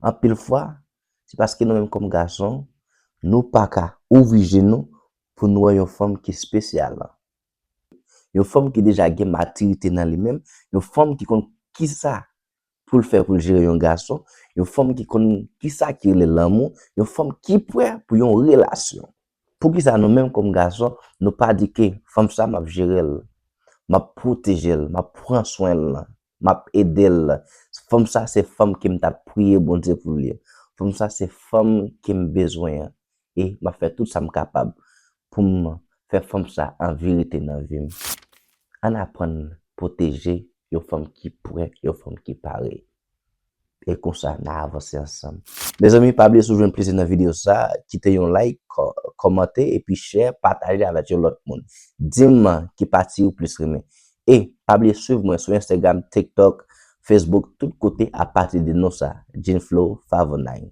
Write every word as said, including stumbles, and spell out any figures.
Anpil fwa, se paske nou menm kòm gason, nou pa ka ouvri je nou pou nou wè yon fanm ki espesyal. Yon fanm ki deja gen matirite nan li menm, yon fanm ki konn kisa pou l fè pou l jere yon gason, yon fanm ki konn kisa ki rele lanmou, yon fanm ki prè pou yon relasyon. Poukisa nou menm kòm gason, nou pa di ke fanm sa m ap jere l, m ap pwoteje l, m ap pran swen l, m ap ede l. Fanm sa se fanm ke m t ap priye Bondye pou li. Fanm sa se fanm ke m bezwen an. E m ap fè tout sa m kapab pou m fè fanm sa an verite nan vi m. Ann aprann pwoteje yon fanm ki prè, yon fanm ki pare. E konsa, n a avanse ansanm. Mezanmi, pa bliye si w jwenn plezi nan videyo sa, kite yon like, kò- kòmante, epi share, pataje avèk yon lòt moun. Di m ki pati ou plis renmen. E pa bliye swiv mwen sou Instagram, TikTok, Facebook, tout kote apati de non sa, Jean Flo Favonay.